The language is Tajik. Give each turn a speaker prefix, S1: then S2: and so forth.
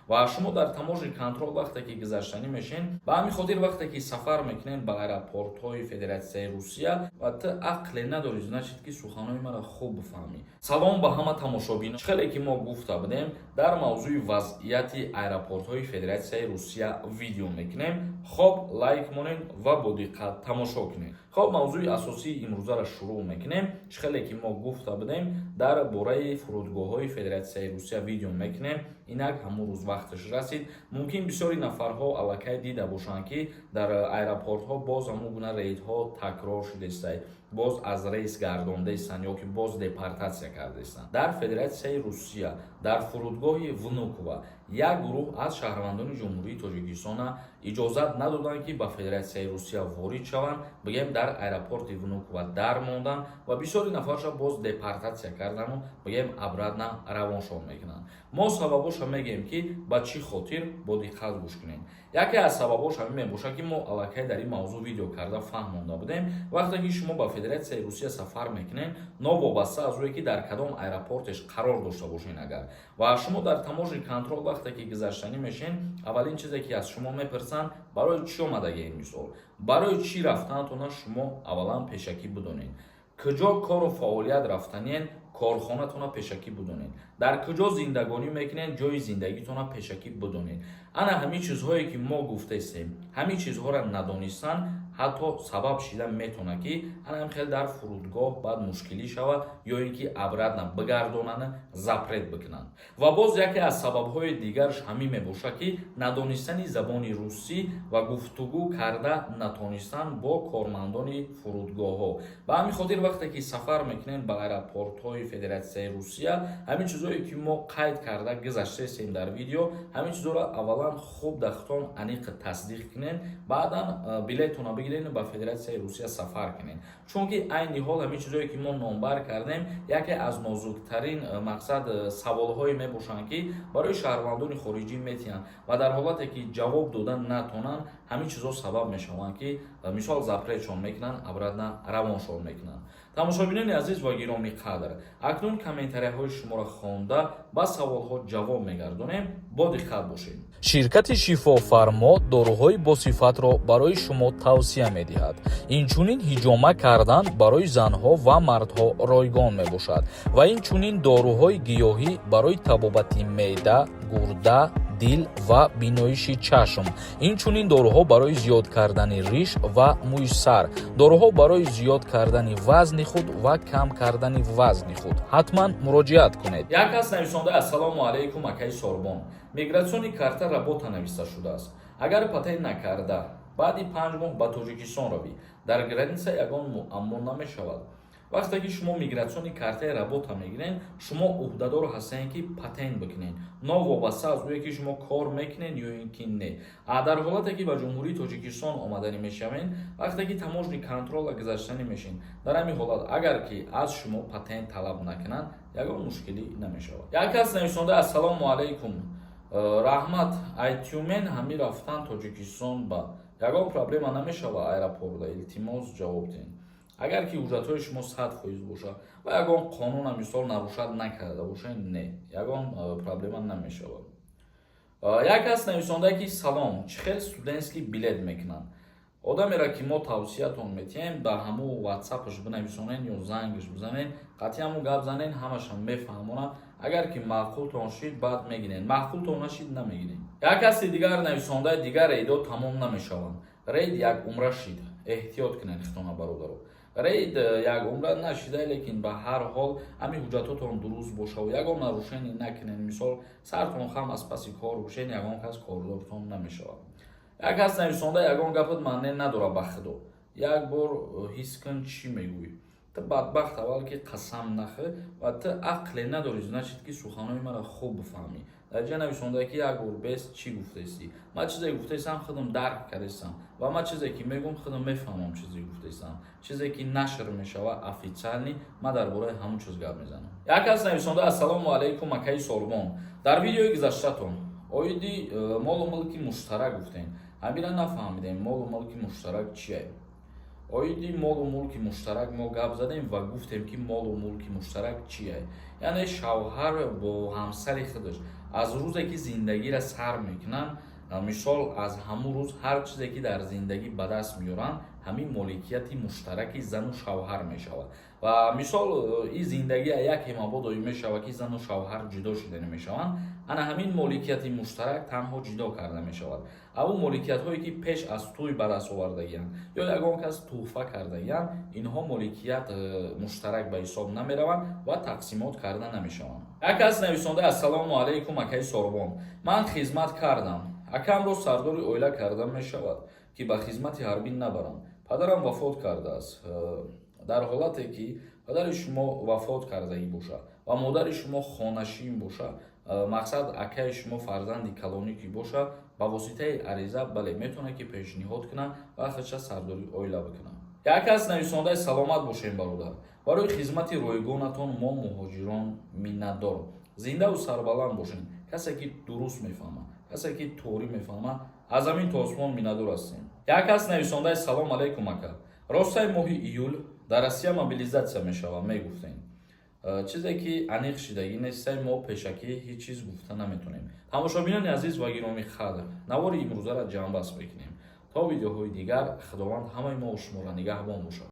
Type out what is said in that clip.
S1: Ва шумо дар таможенный контроль вақте ки гузаштанӣ мешен, ба ҳамин хотир вақте ки сафар мекунен ба аэропортҳои Федератсияи Русия ва ту ақле надорӣ, значит, ки суханои маро хуб бифаҳмӣ. Салом ба ҳама тамошобинон. Хеле ки мо гуфта будем, дар мавзӯи вазъияти аэропортҳои Федератсияи Русия видео мекунем. Хоб, лайк монед ва бо диққат тамошо кунед. Хоб, мавзӯи асосии имрӯзаро шурӯъ мекунем. Хеле ки мо гуфта будем, дар бораи фурудгоҳҳои Федератсияи Русия видео мекунем. Инак ҳамон рӯз вақташ расид. Мумкин, бисёри нафарҳо аллакай дида бошанд, ки дар аэропортҳо боз ҳамон гуна рейдҳо такрор шудааст, боз аз рейс гардондаистанд ё ки боз депортатсия кардаистанд. Дар Федератсияи Русия, дар фурудгоҳи Внукова як гурӯҳ аз шаҳрвандони Ҷумҳурии Тоҷикистона иҷозат надоданд, ки ба Федератсияи Русия ворид шаванд. Бигем, дар аэропорти Внукова дармонданд ва бисёри нафарша боз депортатсия кардану, бигем, обратно равоншон мекунанд. Мо сабабоша мегӯем, ки ба чӣ хотир. Бо диққат гӯш кунед. Яке аз сабабош ҳамин мебошад, ки мо аллакай дар ин мавзӯъ видео карда фаҳмонда будем. Вақте ки шумо ба Федератсияи Русия сафар мекунед, новобаста аз ӯе ки дар кадом аэропортеш қарор дошта бошед, агар ва шумо дар таможенный контроль вақте ки гузаштанӣ мешен, аввалин чизе ки аз шумо мепурсанд: барои чӣ омадагиед? Мисол, барои чӣ рафтанатона шумо аввалан пешакӣ бидонед. Куҷо кору фаъолият рафтаниен, корхонатона пешакӣ бидонед. Дар куҷо зиндагонӣ мекунед, ҷои зиндагитона пешакӣ бидонед. Ана ҳамин чизҳое ки мо гуфтаистем, ҳамин чизҳоро надонистан ҳатто сабаб шида метавонад, ки ана хел дар фурудгоҳ баъд мушкилӣ шавад ё ин ки обратно бигардонанд, запрет бикунанд. Ва боз яке аз сабабҳои дигараш ҳамин мебошад, ки надонистани забони русӣ ва гуфтугӯ карда натонистан бо кормандони фурудгоҳҳо. Ба ҳамин хотир вақте ки сафар мекунем ба аэропортҳои Федератсияи Русия, ҳамин чизҳое ки мо қайд карда гузаштаистем дар видео, ҳамин чизҳоро аввалан хуб дар худтон аниқ тасдиқ кунед, баъдан билетона бигиред, ба Федератсияи Русия сафар кунед. Чунки айни ҳол ҳамин чизҳое ки мо номбар кардем, яке аз нозуктарин мақсад саволҳое мебошанд, ки барои шаҳрвандони хориҷӣ метиҳанд ва дар ҳолате ки ҷавоб дода натонанд, ҳамин чизҳо сабаб мешаванд, ки мисол запретшон мекунанд, обратно равоншон мекунанд. Тамошобинони азиз ва гиромӣ қадр, акнун комментарияҳои шуморо хонда, ба саволҳо ҷавоб мегардонем. Бо диққат бошед.
S2: Ширкати «Шифофармо» доруҳои босифатро барои шумо тавсия медиҳад. Инчунин ҳиҷома кардан барои занҳо ва мардҳо ройгон мебошад ва инчунин доруҳои гиёҳӣ барои табобати меъда, гурда, дил ва биноиши чашм, инчунин доруҳо барои зиёд кардани риш ва мӯи сар, доруҳо барои зиёд кардани вазни худ ва кам кардани вазни худ. Ҳатман муроҷиат кунед.
S1: Як кас нависонда: «Ассалому алайкум, акаи Сорбон. Миграционный карта работа нависта шудааст. Агар патент накарда, баъди 5 моҳ ба Тоҷикистон равӣ, дар граница ягон муаммо намешавад?» Вақте ки шумо миграционный картаи работа мегиред, шумо ӯҳдадор ҳастед, ки патент бикунед, новобаста аз ӯе ки шумо кор мекунед ё ин ки не. А дар ҳолате ки ба Ҷумҳурии Тоҷикистон омаданӣ мешавед, вақте ки таможенный контроль гузаштанӣ мешед, дар ҳамин ҳолат агар ки аз шумо патент талаб накунанд, ягон мушкилӣ намешавад. Як кас нависонда: «Ассалому алайкум, раҳмат. Ай Тюмен ҳамин рафтан Тоҷикистон ба ягон проблема намешава аэропорта? Илтимос, ҷавоб диҳед.» Агар ки ҳуҷҷатҳои шумо 100% бошад ва ягон қонуна, мисол, нарушать накарда бошед, не, ягон проблема намешавад. Як кас нависонда, ки салом, чӣ хел студентский билет мекунанд? Одамеро ки мо тавсиятон метиҳем, ба ҳамун ватсапаш бинависонен ё зангаш бизанен, қатъи ҳамун гап занен, ҳамаша мефаҳмонад. Агар ки маъқултон шид, баъд мегирен, маъқултон нашид, намегирен. Як каси дигар нависонда: «Дигар рейдо тамом намешаванд, рейд як умра шид, эҳтиёт кунед хитона, бародаро.» Рейд як умра нашида, лекин ба ҳар ҳол ҳамин ҳуҷҷатотон дуруст бошаву ягон нарушение накунед, мисол, сартон хам, аз паси кор бошед, ягон кас кордортон намешавад. Як кас нависонда: «Ягон гапат маъне надорад, ба худо, як бор ҳис кун, чӣ мегӯӣ ту, бадбахт. Аввал ки қасам нахӯр ва ту ақле надорӣ, значит, ки суханои маро хуб бифаҳмӣ. Дар ҷа нависонда, ки як бор бес чӣ гуфтаистӣ? Ман чизе гуфтаистам, худам дарк кардастам ва ман чизе ки мегӯм, худам мефаҳмам. Чизе гуфтаистам, чизе ки нашр мешава официально, ман дар бораи ҳамон чиз гап мезанам. Як кас нависонда: «Ассалому алайкум, акаи Сорбон. Дар видеои гузаштатон оиди молу мулки муштарак гуфтем, ҳамира нафаҳмидем. Молу мулки муштарак чие?» Оиди молу мулки муштарак мо гап задем ва гуфтем, ки молу мулки муштарак чие, яъне шавҳар бо ҳамсари худаш Аз рӯзе ки зиндагиро сар мекунанд, мисол, аз ҳамун рӯз ҳар чизе ки дар зиндагӣ ба даст меоранд, ҳамин моликияти муштараки зану шавҳар мешавад. Ва мисол, ин зиндагӣ яке мабодо мешавад, ки зану шавҳар ҷудо шуда мешаванд, ана ҳамин моликияти муштарак танҳо ҷудо карда мешавад. Аву моликиятҳое ки пеш аз тӯй ба даст овардагианд ё ягон кас тӯҳфа кардагианд, инҳо моликият муштарак ба ҳисоб намераванд ва тақсимот карда намешаванд. Як кас нависонда: «Ассалому алайкум, акаи Сорбон, ман хизмат кардам, акамро сардори оила карда мешавад, ки ба хизмати ҳарбӣ набарам? Падарам вафот кардааст». Дар ҳолате ки падари шумо вафот кардагӣ бошад ва модари шумо хонашин бошад, мақсад, акаи шумо фарзанди калонӣ ки бошад, ба воситаи ариза, бале, метавонад ки пешниҳод кунад ва худша сардори оила бикунад. Як кас нависондаи: «Саломат бошем, бародар, барои хизмати ройгонатон мо муҳоҷирон миннатдор, зиндаву сарбаланд бошед». Касе ки дуруст мефаҳмад, касе ки торӣ мефаҳмад, аз замин то осмон миннатдор ҳастем. Як кас нависондаи: «Салом алайкум, ака, ростаи моҳи июл дар Россия мобилизатсия мешавад, мегуфтем». Чизе ки аниқ шидагӣ нестай, мо пешакӣ ҳеҷ чиз гуфта наметонем. Тамошобинони азиз ва гиромӣ қадр, навори имрӯзаро ҷамъбаст мекунем. То видеоҳои дигар Худованд ҳамаи мо шуморо нигаҳбон бошад.